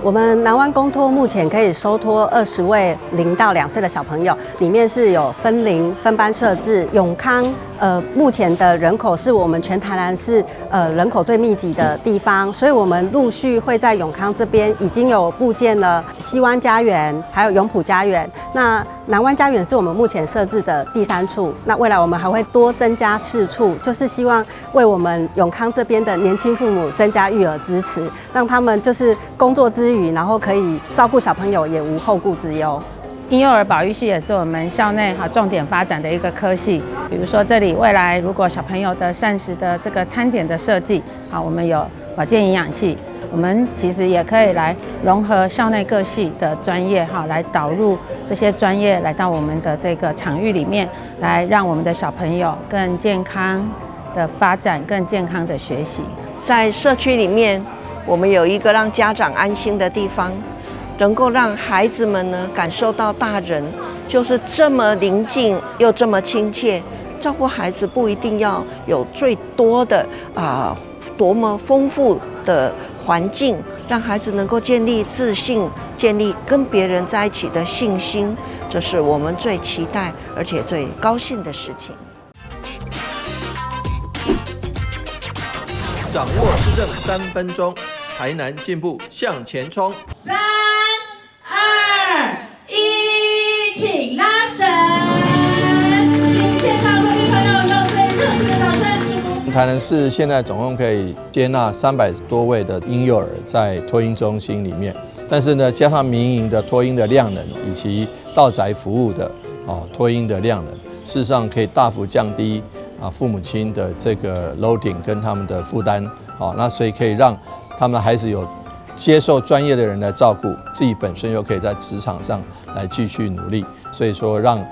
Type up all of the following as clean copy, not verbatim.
我們南灣公托目前可以收托20位0到2歲的小朋友，裡面是有分齡分班設置。永康目前的人口是我們全台南市人口最密集的地方，所以我們陸續會在永康這邊已經有布建了西灣家園，還有永璞家園。那南灣家園是我們目前設置的第三處，那未來我們還會多增加四處，就是希望為我們永康這邊的年輕父母增加育兒支持，讓他們就是工作之餘，然後可以照顧小朋友，也無後顧之憂。嬰幼兒保育系也是我們校內哈重點發展的一個科系。比如說，這裡未來如果小朋友的膳食的這個餐點的設計，啊，我們有保健營養系，我們其實也可以來融合校內各系的專業哈，來導入這些專業來到我們的這個場域裡面，來讓我們的小朋友更健康的發展，更健康的學習。在社區裡面，我們有一個讓家長安心的地方，能夠讓孩子們呢感受到大人就是這麼鄰近又這麼親切。照顧孩子不一定要有最多的啊，多麼豐富的環境，讓孩子能夠建立自信，建立跟別人在一起的信心，這是我們最期待而且最高興的事情。掌握市政3分鐘，台南進步向前衝。3、2、1，請拉繩！請現場貴賓朋友用最熱情的掌聲祝福。台南市現在總共可以接納300多位的嬰幼兒在托嬰中心裡面，但是呢，加上民營的托嬰的量能以及到宅服務的托嬰的量能，事實上可以大幅降低父母親的這個 loading 跟他們的負擔，好，那所以可以讓他們的孩子有接受專業的人來照顧，自己本身又可以在職場上來繼續努力，所以說讓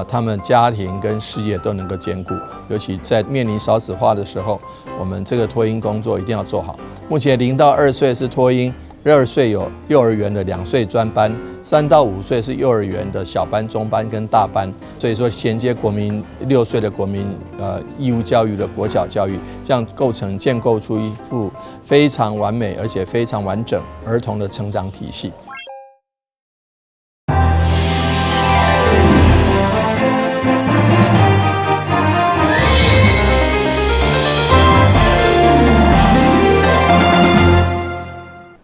他們家庭跟事業都能夠兼顧，尤其在面臨少子化的時候，我們這個托嬰工作一定要做好。目前0到2歲是托嬰，2歲有幼兒園的2歲專班，3到5歲是幼兒園的小班、中班跟大班，所以說銜接國民6歲的國民義務教育的國小教育，這樣構成建構出一副非常完美而且非常完整兒童的成長體系。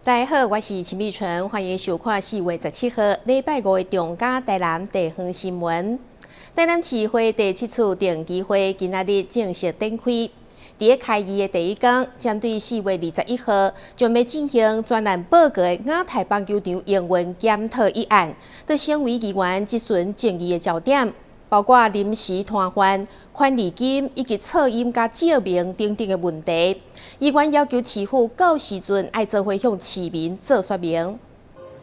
大家好，我是陳美純，歡迎收看4月17號禮拜五的中嘉台南地方新聞。台南市會第七次定期會今仔日正式展開。佇咧開議的第一工，針對4月21號將欲進行專案報告的亞太棒球場營運檢討議案，都成為議員質詢爭議的焦點，包括臨時癱瘓、權利金以及噪音佮照明等等的問題。議員要求市府到時陣愛做伙向市民做說明。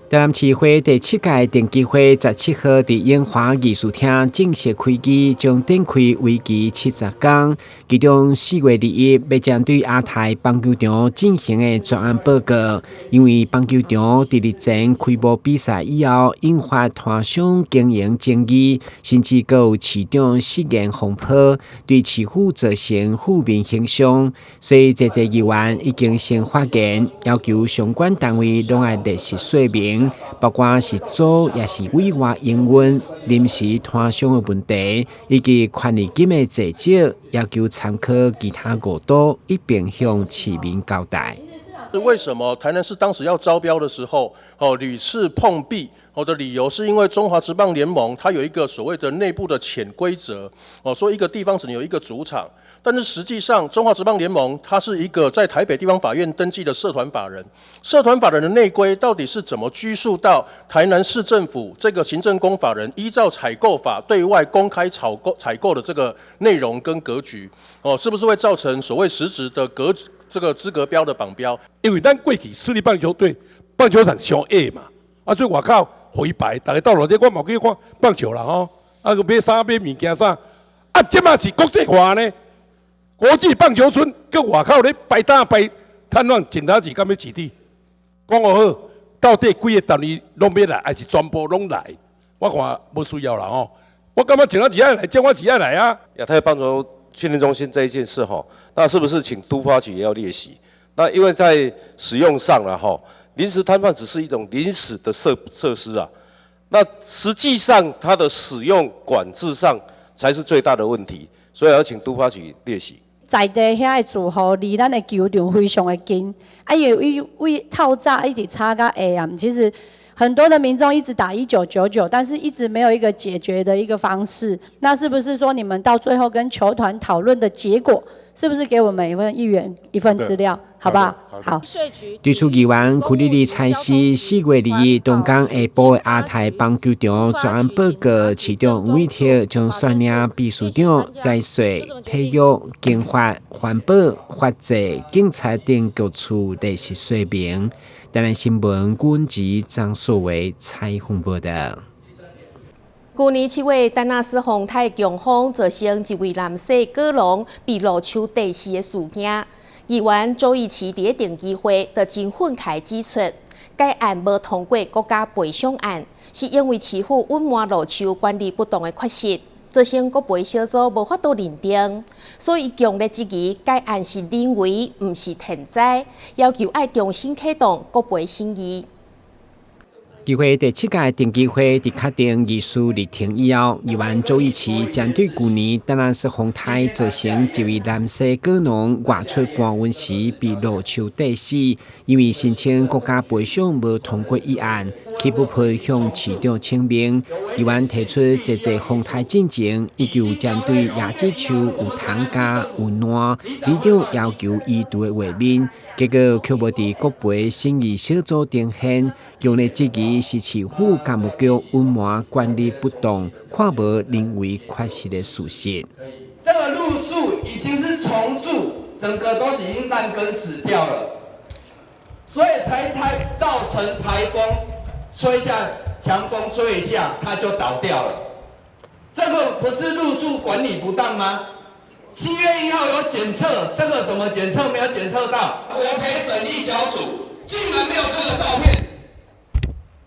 台南市會第七屆定期會17號佇永華議事廳正式開議，將展開為期70工。其中4月21欲針對亞太棒球場進行的專案報告，因為棒球場佇日前開幕比賽以後，引發攤商經營爭議，甚至閣有市長失言風波，對市府造成負面形象。所以，濟濟議員已經先發言，要求相關單位攏愛落實說明。包括是租抑是委外營運、臨時攤商的問題，以及權利金的濟少，要求參考其他五都一併向市民交代。為什麼台南市當時要招標的時候，屢次碰壁？的理由是因為中華職棒聯盟它有一個所謂的內部的潛規則，說一個地方只能有一個主場。但是實際上，中華職棒聯盟它是一個在台北地方法院登記的社團法人，社團法人的內規到底是怎麼拘束到台南市政府這個行政公法人依照採購法對外公開採購的這個內容跟格局，是不是會造成所謂實質的這個資格標的綁標？因為咱過去市立棒球隊棒球場傷矮嘛，所以外口予伊排，逐家鬥落底，我嘛去看棒球啦吼，閣買啥買物件啥，這馬是國際化呢。國際棒球村，閣外口咧擺檔擺攤販，警察是敢欲取締？講好，到底幾个單位攏欲來，還是全部攏來？我看無需要啦吼。我感覺警察是愛來，這我是愛來啊。亞太棒球訓練中心這一件事吼，那是不是請都發局也要列席？那因為在使用上了吼，临时摊贩只是一种临时的设施啊，那实际上它的使用管制上才是最大的问题，所以要請都發局列席。在地遐的住戶離咱的球場非常的近，啊，因為為為透早一直吵到下暗，其實很多的民眾一直打1999，但是一直沒有一個解決的一個方式。那是不是說你們到最後跟球團討論的結果，是不是給我們每位議員一份資料，好不好？好。對此議員區里里蔡司4月21東港下晡的亞太棒球場專案報告，市長黃偉哲將率領秘書長、財稅、體育、經發、環保、法制、警察等局處列席說明。台南新聞軍籍張碩偉採訪報道。舊年7月，丹那斯風颱強風造成一位男性果農被路樹硩死的事件。議員周奕齊佇咧定期會就真憤慨指出，該案無通過國家賠償案，是因為市府隱瞞路樹管理不當的缺失，造成國賠小組無法度認定，所以強烈質疑該案是人為，毋是天災，要求愛重新啟動國賠審議。議會第七屆定期會佇確定議事日程以後，議員周奕齊針對舊年丹那斯風颱造成一位男性果農外出搬運時被路樹硩死，因為申請國家賠償無通過一案，去不批向市長請命。議員提出，這這風颱進前，依舊針對椰子樹有蟲咬有爛，里長要求移除的畫面，結果卻無佇國賠審議小組呈現，強烈質疑是市府工務局隱瞞管理不當，看無人為缺失的事實。這個路樹已經是蟲蛀，整個都是已經爛根死掉了，所以才造成颱風吹下，強風吹一下，它就倒掉了。這個不是路樹管理不當嗎？7月1號有檢測，這個怎麼檢測沒有檢測到？國賠審議小組竟然沒有這個照片。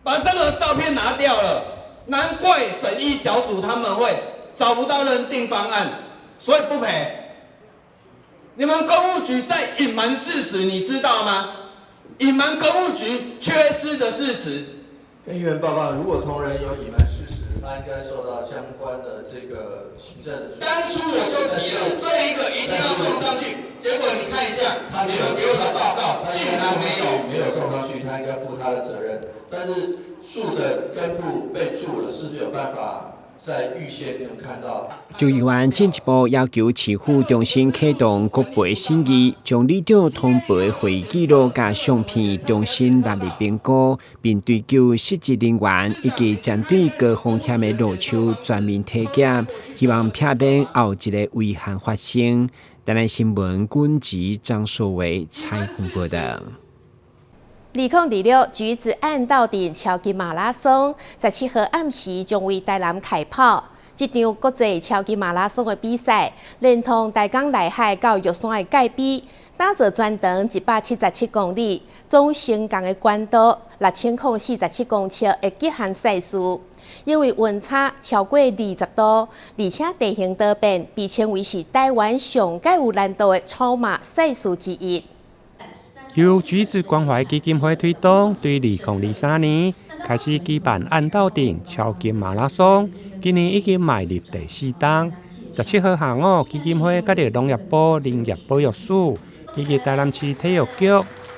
把這個照片拿掉了，難怪審議小組他們會找不到認定方案，所以不賠。你們工務局在隱瞞事實，你知道嗎？隱瞞工務局缺失的事實。跟議員報告，如果同仁有隱瞞事實，他應該受到相關的這個行政的。當初我就提了，這一個一定要送上去，結果你看一下，他沒有給我的報告，竟然沒有，沒有送上去，他應該負他的責任。但是樹的根部被蛀了，是不是有辦法在預先能看到？周議員進一步要求市府重新啟動國賠審議，將里長通報的會議記錄佮相片重新納入評估，並追究失職人員以及針對高風險的路樹全面體檢，希望避免後一個遺憾發生。台南新聞軍籍張碩偉採訪報道。2026橘子岸到頂超級馬拉松，17號暗時將為台南開跑。這場國際超級馬拉松的比賽，連通大港內海到玉山的界碑，打造全長177公里，總成功的高度6047公尺的極限賽事。因為溫差超過20度，而且地形多變，被稱為是台灣上蓋有難度的超馬賽事之一。由橘子關懷基金會推動，對2023年開始舉辦岸到頂超級馬拉松，今年已經邁入第四冬。17號下午，基金會佮著農業部林業保育署以及台南市體育局、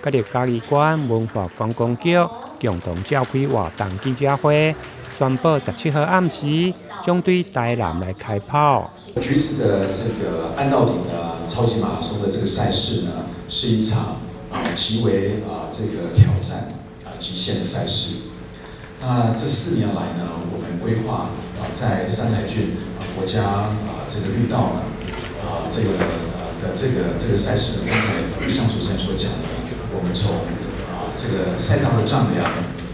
佮著嘉義縣文化觀光局共同召開活動記者會，宣布17號暗時將對台南來開跑。橘子的這個岸到頂的超級馬拉松的這個賽事呢，是一場極為這個挑戰極限的賽事。那這4年來呢，我們規劃在三台郡國家這個綠道呢這個的這個賽事呢，剛才像主持人所講的，我們從這個賽道的丈量，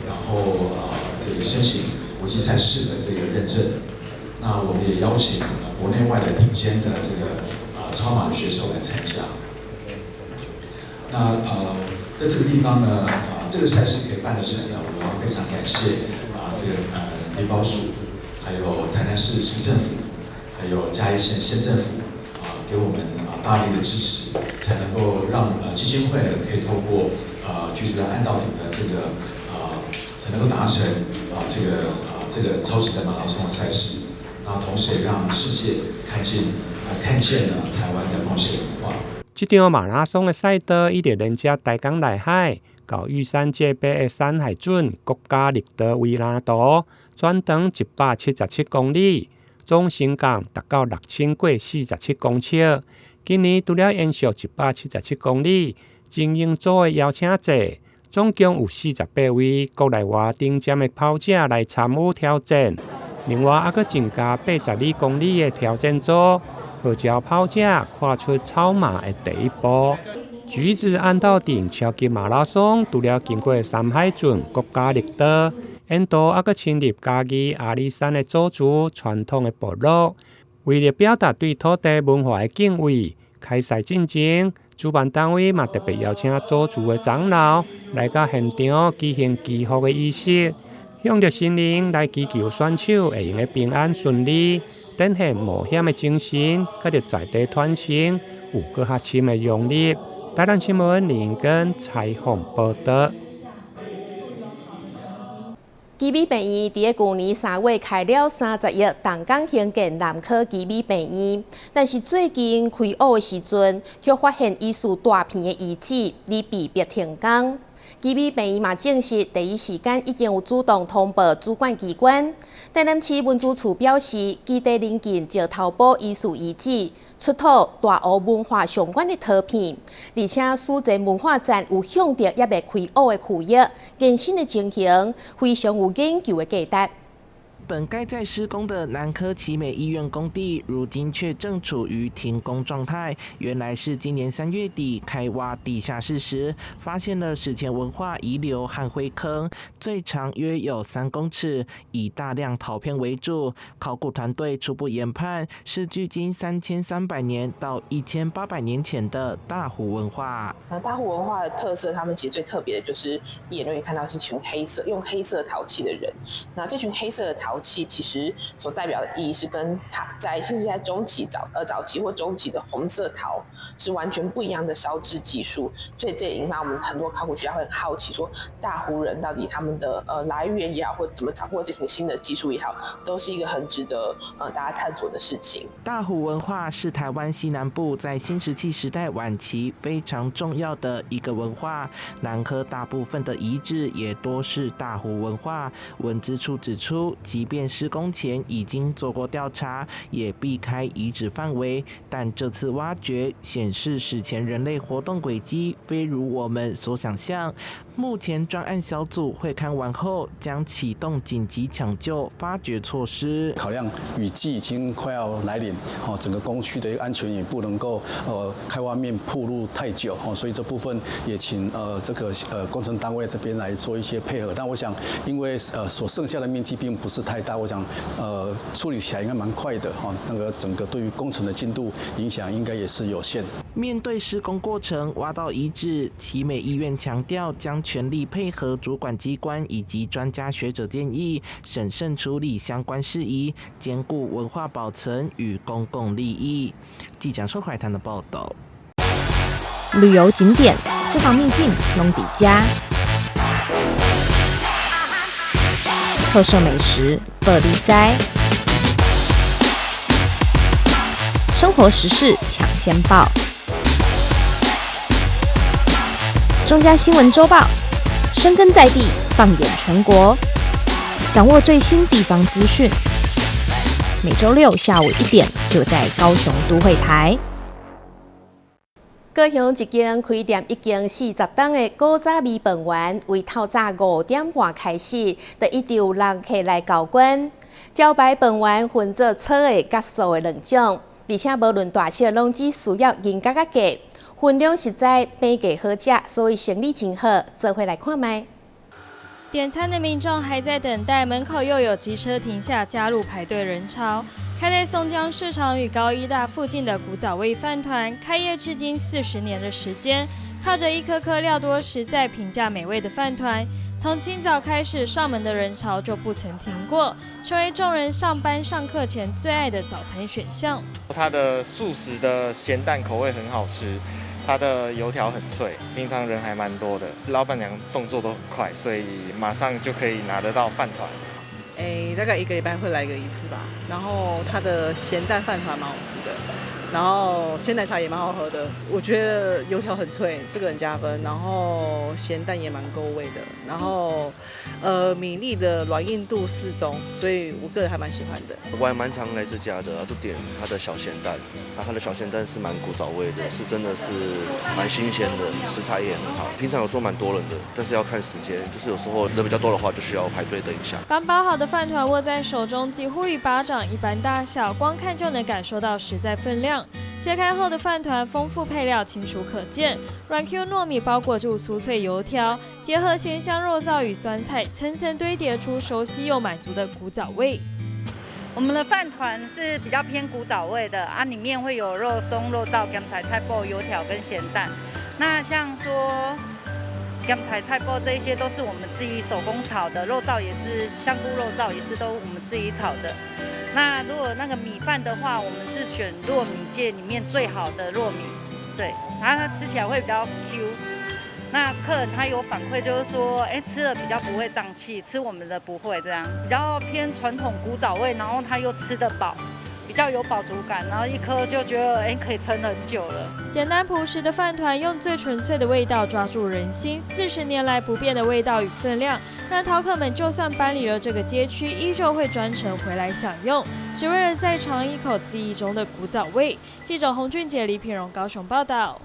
然後這個申請國際賽事的這個認證，那我們也邀請國內外的頂尖的這個超馬選手來參加。那在這個地方呢，這個賽事可以辦得成呢，我要非常感謝這個林保署，還有台南市市政府，還有嘉義縣縣政府給我們大力的支持，才能夠讓基金會呢可以透過就是按到頂的這個才能夠達成啊這個超級的馬拉松的賽事，那同時也讓世界看見了台灣的冒險文化。這場馬拉松的賽道一直連接台江內海到玉山界碑的山海準國家綠道圍欄圖，全長177公里，總身高達到6047公尺。今年除了延續177公里精英組的邀請制，總共有48位國內外頂尖的跑者來參與挑戰。另外，猶閣增加82公里的挑戰組，號召跑者跨出超馬的第一步。橘子按到頂超級馬拉松，除了經過山海圳國家綠道，沿途猶閣深入嘉義阿里山的祖族傳統的部落，為了表達對土地文化的敬畏，開賽進前，主辦單位嘛特別邀請祖族的長老來到現場舉行祈福的儀式，向著神靈來祈求選手會用得平安順利，展現冒險的精神，佮著在地傳承有閣較深的融入。台南新聞林根採訪報道。奇美病院佇咧舊年3月開了30億動工興建南科奇美病院，但是最近開挖的時陣，卻發現疑似大片的遺址，而被迫停工。奇美病院嘛證實，第一時間已經有主動通報主管機關。台南市文資處表示，基地鄰近石頭埔疑似遺址出土大湖文化相關的陶片，而且史前文化站有向著猶未開挖的區域，更新的情形非常有研究的價值。本該在施工的南科奇美醫院工地，如今卻正處於停工狀態。原來是今年3月底開挖地下室時，發現了史前文化遺留和灰坑，最長約有3公尺，以大量陶片為主。考古團隊初步研判，是距今3300年到1800年前的大湖文化。那大湖文化的特色，他們其實最特別的就是一眼就可以看到是一群黑色，用黑色陶器的人。那這群黑色的陶器其實所代表的意義是跟它在新石器中期早期或中期的紅色陶是完全不一樣的燒製技術，所以這也引發我們很多考古學家會很好奇，說大湖人到底他們的來源也好，或怎麼掌握這群新的技術也好，都是一個很值得大家探索的事情。大湖文化是台灣西南部在新石器時代晚期非常重要的一個文化，南科大部分的遺址也多是大湖文化。文資處指出，即便施工前已經做過調查，也避開遺址範圍，但這次挖掘顯示史前人類活動軌跡非如我們所想象。目前專案小組會勘完後，將啟動緊急搶救發掘措施。考量雨季已經快要來臨，哦，整個工區的一個安全也不能夠開挖面暴露太久，哦，所以這部分也請這個工程單位這邊來做一些配合。但我想，因為所剩下的面積並不是太大，我想處理起來應該蠻快的，哈，那個整個對於工程的進度影響應該也是有限。面對施工過程挖到遺址，奇美醫院強調將全力配合主管機關以及專家學者建議，審慎處理相關事宜，兼顧文化保存與公共利益。記者周懷談的報道。旅遊景點、私房秘境攏佇遮，特色美食報你知，生活時事搶先報。中嘉新聞週報，深耕在地，放眼全國，掌握最新地方資訊。每週六下午1點，就在高雄都會台。高雄一間開店已經40冬的古早味飯圓，為透早5點半開始，就一直有人客來交關。招牌飯圓分做粗的佮素的兩種，而且無論大小，攏只需要銀角仔價。分量實在，平價好食，所以生意真好。做伙來看覓。點餐的民眾還在等待，門口又有機車停下，加入排隊人潮。開在松江市場與高醫大附近的古早味飯糰，開業至今40年的時間，靠着一顆顆料多、實在、平價美味的飯糰，從清早開始上門的人潮就不曾停過，成為眾人上班上課前最愛的早餐選項。它的素食的鹹蛋口味很好吃。它的油條很脆，平常人還蠻多的，老闆娘動作都很快，所以馬上就可以拿得到飯糰。欸，大概一個禮拜會來個一次吧。然後它的鹹蛋飯糰蠻好吃的，然後鮮奶茶也蠻好喝的。我覺得油條很脆，這個很加分。然後鹹蛋也蠻夠味的。然後，米粒的軟硬度適中，所以我個人還蠻喜歡的。我還蠻常來這家的，都點它的小鹹蛋。它的小鹹蛋是蠻古早味的，是真的是蠻新鮮的，食材也很好。平常有時候蠻多人的，但是要看時間，就是有時候人比較多的話，就需要排隊等一下。剛包好的飯糰握在手中，幾乎與巴掌一般大小，光看就能感受到實在分量。切開後的飯糰，豐富配料清楚可見，軟 Q 糯米包裹住酥脆油條，結合鹹香肉燥與酸菜，層層堆疊出熟悉又滿足的古早味。我們的飯糰是比較偏古早味的啊，裡面會有肉鬆、肉燥、鹹菜、菜脯、油條跟鹹蛋。那像說鹹菜、菜脯這一些都是我們自己手工炒的，肉燥也是香菇肉燥也是都我們自己炒的。那如果那個米飯的話，我們是選糯米界裡面最好的糯米，對，然後它吃起來會比較 Q。那客人他有反饋，就是說，欸，吃了比較不會脹氣，吃我們的不會這樣，比較偏傳統古早味，然後他又吃得飽，比較有飽足感，然後一顆就覺得，欸，可以撐很久了。簡單樸實的飯糰，用最純粹的味道抓住人心，40年來不變的味道與分量，讓饕客們就算搬離了這個街區，依舊會專程回來享用，只為了再嘗一口記憶中的古早味。記者洪俊杰、李品榮高雄報道。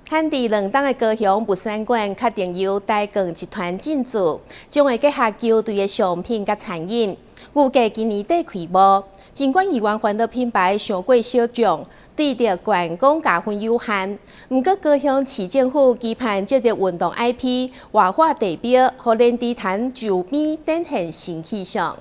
旱地兩冬的高雄物產館確定由台鋼集團進駐，將會結合球隊的商品佮餐飲，預計今年底開幕。儘管議員歡樂品牌傷過小眾，對著觀光加分有限，毋過高雄市政府期盼藉著運動 IP 活化地標，予蓮池潭周邊展現新氣象。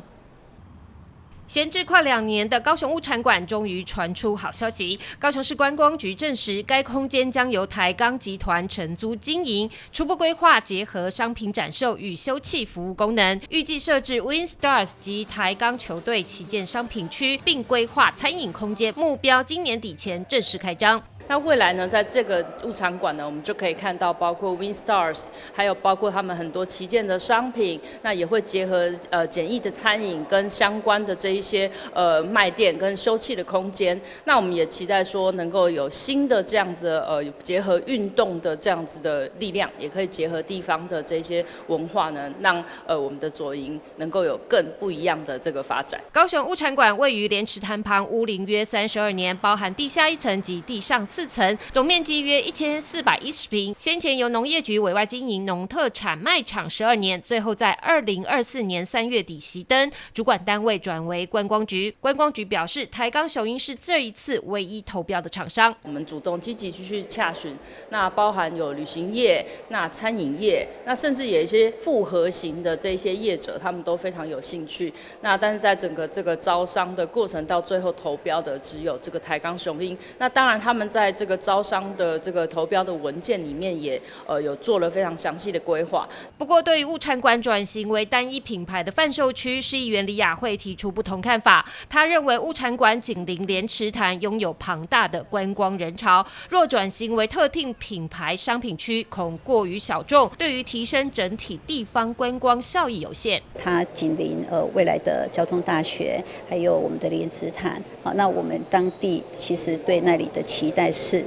閒置快2年的高雄物產館終於傳出好消息。高雄市觀光局證實，該空間將由台鋼集團承租經營，初步規劃結合商品展售與休憩服務功能，預計設置 Win Stars 及台鋼球隊旗艦商品區，並規劃餐飲空間，目標今年底前正式開張。那未來呢，在這個物產館呢，我們就可以看到包括 Win Stars，還有包括他們很多旗艦的商品，那也會結合簡易的餐飲跟相關的這一些賣店跟休憩的空間。那我們也期待說能夠有新的這樣子結合運動的這樣子的力量，也可以結合地方的這些文化呢，讓我們的左營能夠有更不一樣的這個發展。高雄物產館位於蓮池潭旁，屋齡約32年，包含地下一層及地上4層，總面積約1410平。先前由農業局委外經營農特產賣場12年，最後在2024年3月底熄燈，主管單位轉為觀光局。觀光局表示，台鋼雄鷹是這一次唯一投標的廠商。我們主動積極去洽詢，那包含有旅行業、那餐飲業，那甚至有一些複合型的這些業者，他們都非常有興趣。那但是在整個這個招商的過程，到最後投標的只有這個台鋼雄鷹。那當然他們在這個招商的這個投標的文件裡面也有做了非常詳細的規劃。不過，對於物產館轉型為單一品牌的販售區，市議員李雅慧提出不同看法。她認為物產館緊鄰蓮池潭，擁有龐大的觀光人潮，若轉型為特定品牌商品區，恐過於小眾，對於提升整體地方觀光效益有限。它緊鄰未來的交通大學，還有我們的蓮池潭。好，那我們當地其實對那裡的期待是，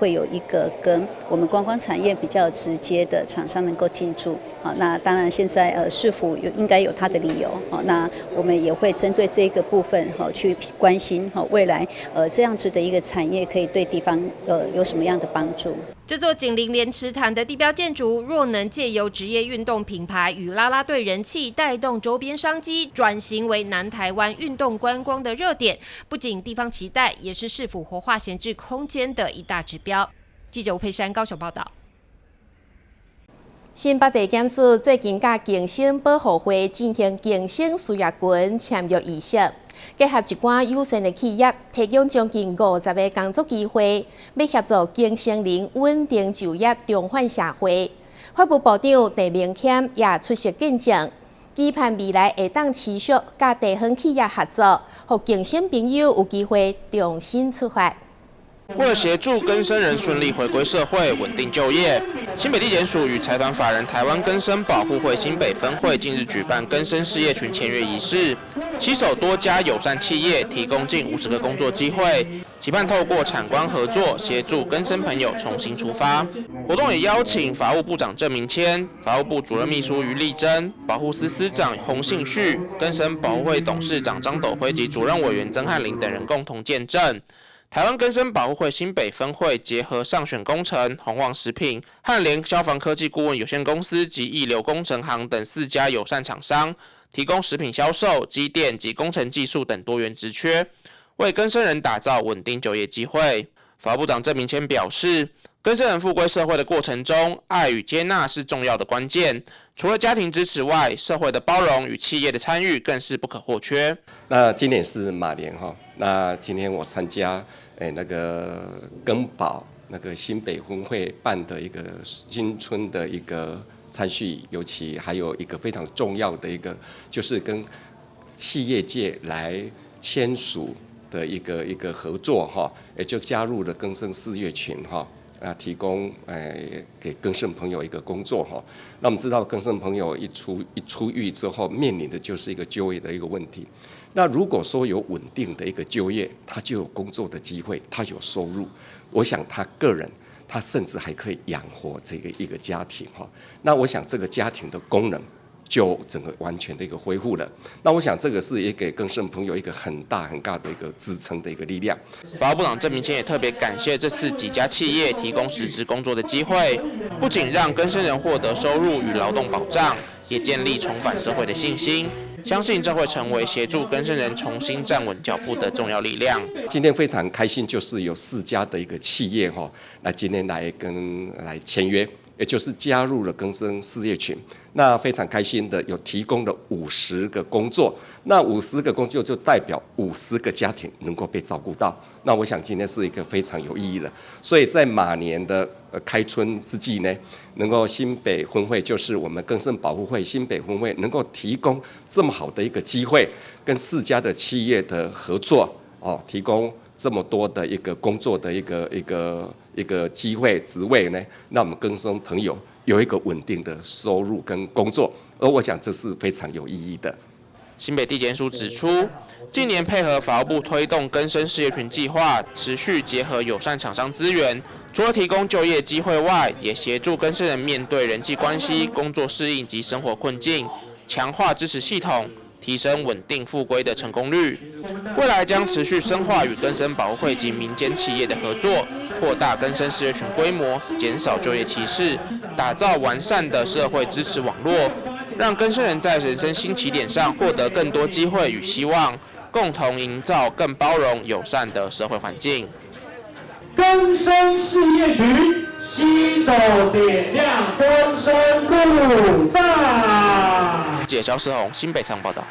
會有一個跟我們觀光產業比較直接的廠商能夠進駐。好，那當然現在市府有應該有他的理由。好，那我們也會針對這個部分哈去關心哈未來這樣子的一個產業可以對地方有什麼樣的幫助。這座緊鄰蓮池潭的地標建築，若能借由職業運動品牌與啦啦隊人氣，帶動周邊商機，轉型為南台灣運動觀光的熱點，不僅地方期待，也是市府活化閒置空間的一大指標。記者吳佩珊高雄報道。新北地檢署最近佮健生保護會進行健生事業群簽約儀式，結合一寡友善的企業，提供將近50個工作機會，欲協助更生人穩定就業，重返社會。法務部長鄭明謙也出席見證，期盼未來會當持續佮地方企業合作，予更生朋友有機會重新出發。為了協助更生人順利回歸社會、穩定就業，新北地檢署與財團法人台灣更生保護會新北分會近日舉辦更生事業群簽約儀式，攜手多家友善企業，提供近50個工作機會，期盼透過產官合作，協助更生朋友重新出發。活動也邀請法務部長鄭明謙、法務部主任秘書余麗珍、保護司司長洪信旭、更生保護會董事長張斗輝及主任委員曾漢林等人共同見證。台灣更生保護會新北分會結合上選工程、宏旺食品、漢聯消防科技顧問有限公司及一流工程行等四家友善廠商，提供食品銷售、機電及工程技術等多元職缺，為更生人打造穩定就業機會。法務部長鄭明謙表示，更生人復歸社會的過程中，愛與接納是重要的關鍵。除了家庭支持外，社會的包容與企業的參與更是不可或缺。那今年是馬年哈，那今天我參加那個更保那個新北分會辦的一個新春的一個餐敘，尤其還有一個非常重要的一個，就是跟企業界來簽署的一個合作哈，也就加入了更生事業群哈。啊，提供給更生朋友一個工作哈。那我們知道更生朋友一出獄之後，面臨的就是一個就業的一個問題。那如果說有穩定的一個就業，他就有工作的機會，他有收入。我想他個人，他甚至還可以養活這個一個家庭哈。那我想這個家庭的功能就整個完全的一個恢復了。那我想這個是也給更生朋友一個很大很大的一個支撐的一個力量。法務部長鄭明謙也特別感謝這次幾家企業提供實質工作的機會，不僅讓更生人獲得收入與勞動保障，也建立重返社會的信心。相信這會成為協助更生人重新站穩腳步的重要力量。今天非常開心，就是有四家的一個企業哈，來今天來跟來簽約，也就是加入了更生事業群。那非常開心的，有提供了五十個工作，那五十個工作就代表五十個家庭能夠被照顧到。那我想今天是一個非常有意義的，所以在馬年的開春之際呢，能夠新北分會就是我們更生保護會新北分會能夠提供這麼好的一個機會，跟四家的企業的合作哦，提供這麼多的一個工作的一個機會職位呢，讓我們更生朋友有一個穩定的收入跟工作，而我想這是非常有意義的。新北地檢署指出，近年配合法務部推動更生事業群計劃，持續結合友善廠商資源，除了提供就業機會外，也協助更生人面對人際關係、工作適應及生活困境，強化支持系統，提升穩定復歸的成功率。未來將持續深化與更生保護會及民間企業的合作，擴大更生事業群規模，減少就業歧視，打造完善的社會支持網絡，讓更生人在人生新起點上獲得更多機會與希望，共同營造更包容友善的社會環境。更生事業群，攜手點亮更生路上。記者蕭世宏新北場報道。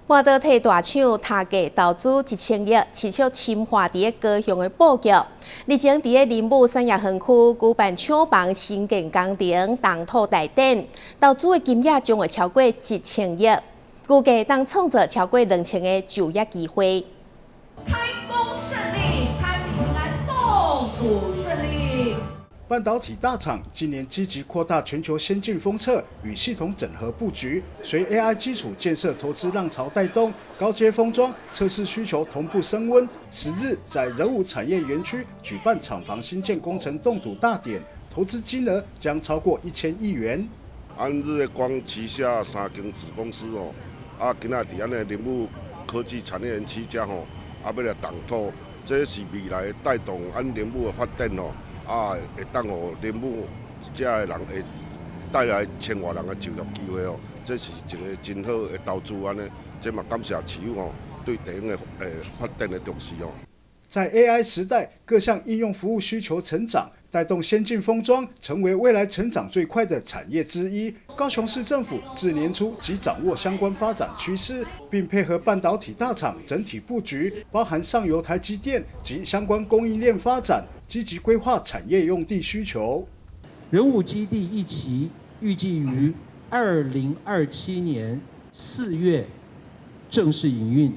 半導體大廠台積投資1000億，持續深化佇咧高雄的布局。日前佇咧林武產業園區舉辦廠房新建工程動土大典，投資的金額將會超過1000億，估計當創造超過2000個就業機會。開工順利，開平安，動土順利。半導體大廠今年積極擴大全球先進封測與系統整合布局，隨 AI 基礎建設投資浪潮帶動，高階封裝測試需求同步升溫。10日在仁武產業園區舉辦廠房新建工程動土大典，投資金額將超過1000億元。按日月光旗下三間子公司哦，啊，今仔佇按呢仁武科技產業園區遮吼，啊，欲來動土，這是未來帶動按仁武的發展哦。啊，會當予仁武遮的人會帶來千外人的就業機會哦，這是一個真好的投資按呢，這嘛感謝市府哦對地方的發展的重視哦。在 AI 時代，各項應用服務需求成長，帶動先進封裝成為未來成長最快的產業之一。高雄市政府自年初即掌握相關發展趨勢，並配合半導體大廠整體布局，包含上游台積電及相關供應鏈發展，積極規劃產業用地需求。仁武基地一期預計於2027年4月正式營運，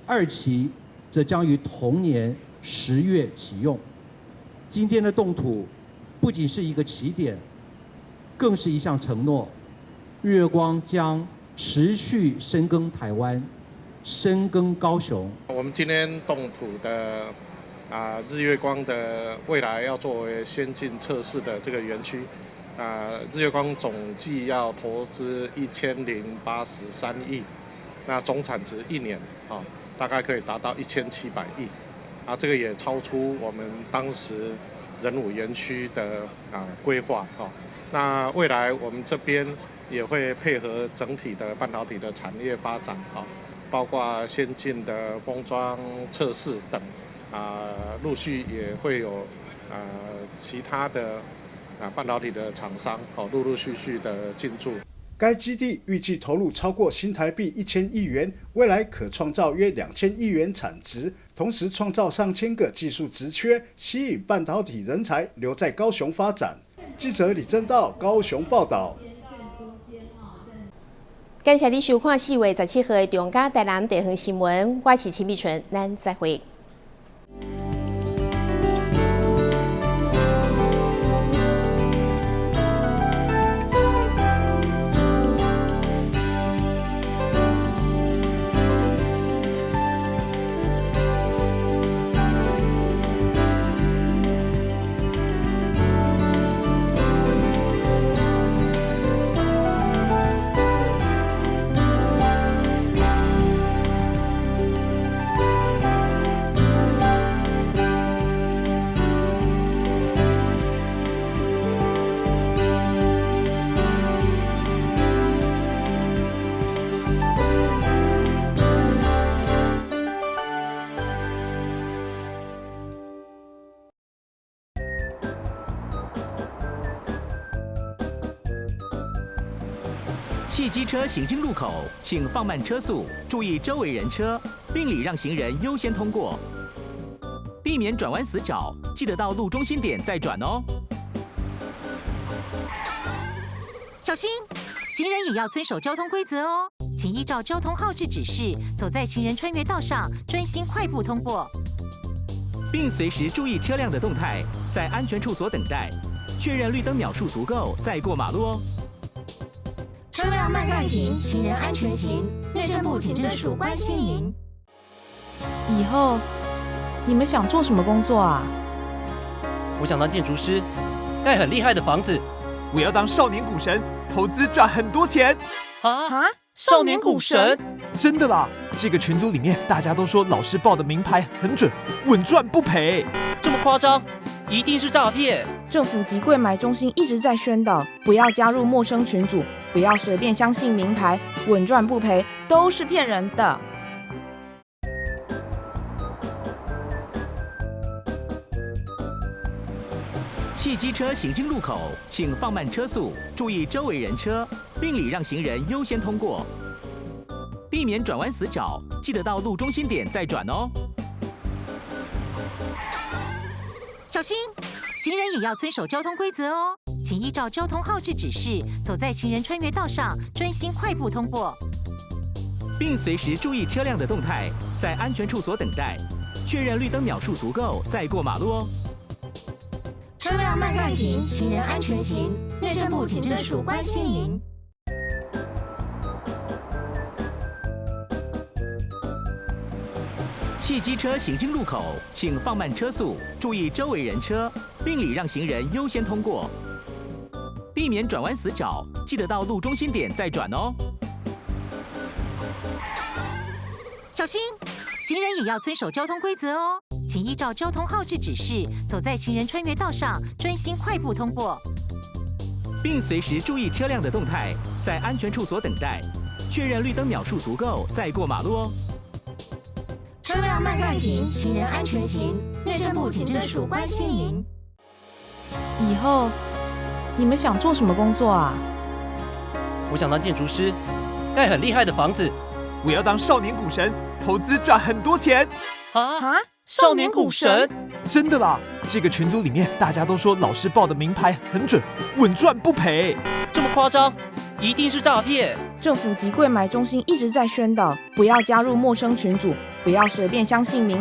二期則將於同年10月啟用。今天的動土不僅是一個起點，更是一項承諾。日月光將持續深耕台灣，深耕高雄。我們今天動土的日月光的未來要作為先進測試的這個園區，日月光總計要投資1083億，那總產值一年大概可以達到1700億，這個也超出我們當時仁武園區的規劃。那未來我們這邊也會配合整體的半導體的產業發展，包括先進的封裝測試等，陸續也會有其他的半導體的廠商，陸陸續續的進駐。該基地預計投入超過新台幣1000億元，未來可創造約2000億元產值，同時創造上千個技術職缺，吸引半導體人才留在高雄發展。記者李正道高雄報道。感謝你收看4月17號的中嘉台南地方新聞，我是陳美純，咱再會。汽機車行經路口，請放慢車速，注意周圍人車，並禮讓行人優先通過，避免轉彎死角。記得到路中心點再轉哦。小心，行人也要遵守交通規則哦，請依照交通號誌指示，走在行人穿越道上，專心快步通過，並隨時注意車輛的動態，在安全處所等待，確認綠燈秒數足夠再過馬路哦。車輛慢慢停，行人安全行。內政部警政署關心您。以後你們想做什麼工作啊？我想當建築師，蓋很厲害的房子。我要當少年股神，投資賺很多錢。啊！少年股神？真的啦！這個群組裡面大家都說老師報的明牌很準，穩賺不賠。這麼誇張？一定是詐騙！政府及櫃買中心一直在宣導，不要加入陌生群組，不要隨便相信明牌，穩賺不賠都是騙人的。汽機車行經路口，請放慢車速，注意周圍人車，並禮讓行人優先通過，避免轉彎死角。記得到路中心點再轉哦。小心，行人也要遵守交通規則哦，請依照交通號誌指示，走在行人穿越道上，專心快步通過，並隨時注意車輛的動態，在安全處所等待，確認綠燈秒數足夠再過馬路哦。車輛慢慢停，行人安全行。內政部警政署關心您。汽機車行經路口，請放慢車速，注意周圍人車，並禮讓行人優先通過，避免轉彎死角。記得到路中心點再轉哦。小心，行人也要遵守交通規則哦，請依照交通號誌指示，走在行人穿越道上，專心快步通過，並隨時注意車輛的動態，在安全處所等待，確認綠燈秒數足夠再過馬路哦。車輛慢慢停，行人安全行。內政部警政署關心您。以後你們想做什麼工作啊？我想當建築師，蓋很厲害的房子。我要當少年股神，投資賺很多錢。啊！少年股神？真的啦！這個群組裡面大家都說老師報的明牌很準，穩賺不賠。這麼誇張？一定是詐騙！政府及櫃買中心一直在宣導，不要加入陌生群組，不要隨便相信明